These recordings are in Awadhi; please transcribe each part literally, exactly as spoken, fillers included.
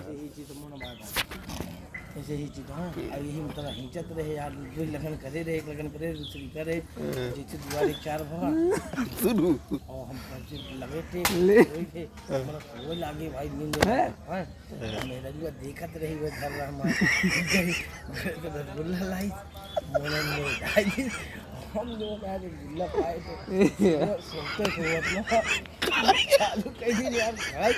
यही चीज तो मोना बात है। ऐसे ही चीज, हाँ। अब यही मतलब हिंचत रहे यार, दो लगन करे रहे, एक लगन करे, दूसरी करे। हाँ। जैसे दुआरे चार भवा। शुरू। और हम कैसे लगे थे, ले। सोए थे। हाँ। मतलब सोए लागे भाई, नींद हाँ। हाँ। हाँ। मेरा भी देखत रही वो घर रहा हमारा। रसगुल्ला लाई। मोना में खाई थी। हम लोग आज रसगुल्ला पाए थे। वो सोते सोवत ना। चालू कर दी यार, खाई,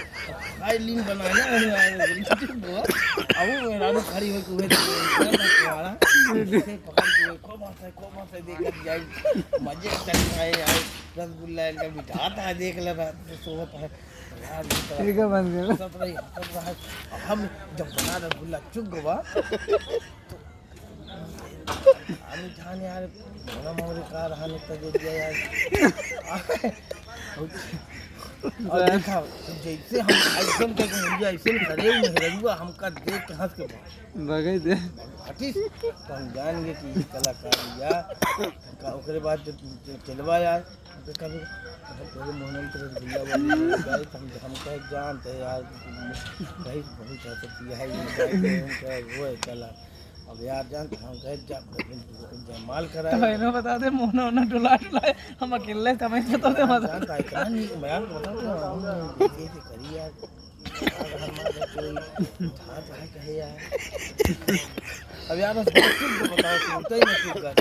खाई लीन बनाना है यार, बिल्कुल वो। अब वो मेहरारू खड़ी होके उहे तुम्हारा, इसे पकड़ के, "खूब हंसे, खूब हंसे," देखत जाए, मजे चल रहे यार, रसगुल्ला इनका मिठात है, देख ले रहा, तो सोवत है। यार, ये तो ठीक है, बंद कर। हंसत रही, हंसत रहा। हम जब बना रसगुल्ला चुग गवा, तो आलू जान यार, मोना मोरे का रहा नहीं तो दे दिया यार। और देखा, जैसे हम एकदम के मुंडिया ऐसे करे, मेहररुआ हमका देख के हंस के भाग। भगे दे। हटिस, तो हम जान गए कि ये कलाकार या का। ओकरे बाद जो चलवा यार, तो कभी, कभी पूरे मोहनन के रसगुल्ला वाली गाय, हम, हम कहे जानते यार, भाई बहुत ज्यादा पिया है ये गाय, वो है कला। अब यार जान, हम कहे जा, जयमाल कराए। तो इन्हों बता दे, मोहना, मोहना डुला, डुला, हम अकेले समय बता दे, यार, मजा। जान, तो इतना नहीं, मैं यार बता दे, हम ऐसे, ऐसे करी यार। यार, हमारे कोई उठा तो है कहे यार। अब यार, बस चुप तो बताओ, सुनते ही नहीं चुप कर।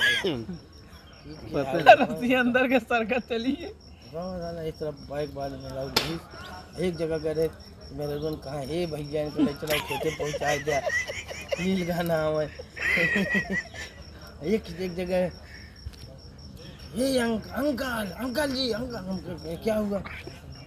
पता है। रस्सी अंदर के सरकत चली है। गाँव वाला इस तरफ बाइक वाले में लाओ घुस। एक जगह गए रहे, मेरे दोन कहा, "हे भैया, इनको ले चलाओ, खेते पहुँचा दे।" नील गाना आवे। एक, एक जगह, "हे अंक-, अंकल, अंकल जी, अंकल।" हम कहे, "क्या हुआ?"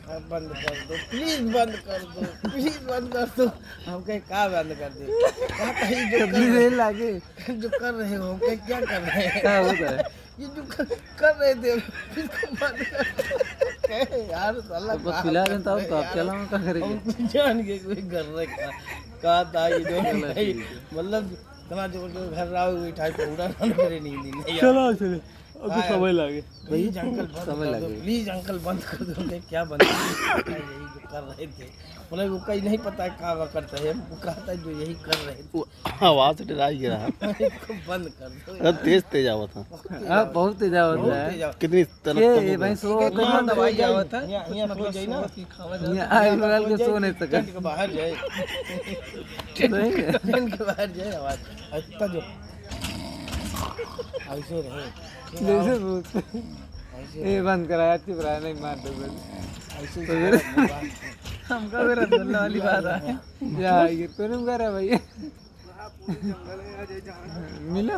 "हाँ, बंद कर दो, please बंद कर दो, please बंद कर दो।" हम कहे, "का बंद कर दे?" "कहा, कहीं जो कर रहे, लागे। जो कर रहे हो, क्या, क्या कर रहे हैं?" क्या हो रहा है? ये जो कर, कर रहे थे, इसको बंद कर। यार, साला तो बस का पिला देता हूँ, तो आप यार? चलाओ, का करेंगे? हम तो जान के कोई कर रहे का, का था ये जो चलो, भाई, ठीक है। मतलब, इतना जोर, जोर घर रहा हो, वही टाइप का उड़ा ना करे, नहीं, नहीं, नहीं, यार। चलो, चलो, अब तो हाँ, समय लागे। Please, uncle, बंद कर दो, समय लागे। Please, uncle, बंद कर दो। क्या बंद कर दो? यही जो कर रहे थे। मतलब, वो कहीं नहीं पता है, का करता है, वो कहता है, जो यही कर रहे थे। वो आवाज से डराई गया। इसको बंद कर दो अरे, यार। तेज, तेज आवत है। बहुत तेज हाँ, आवत बहुत तेज आवत है। बहुत तेज आवत। कितनी तरफ ये, तक ये होगा? भाई, सो ठीक है, होता है ना, दवाई आवत है। यहाँ, यहाँ कुछ मतलब खोल जाए ना। सो की खावा जाए। यहाँ आए बगल के सो नहीं सका। Tent के बाहर जाए। सही है। Tent के बाहर जाए, आवाज। इतना जो ऐसे रहे। जैसे भूत। ऐसे ए, रहे। बंद करा यार, चुप रहा, नहीं मार दो बस। ऐसे तो फिर हमका भी रसगुल्ला वाली बात है। या, ये तो नहीं कर रहा भाई। मिला।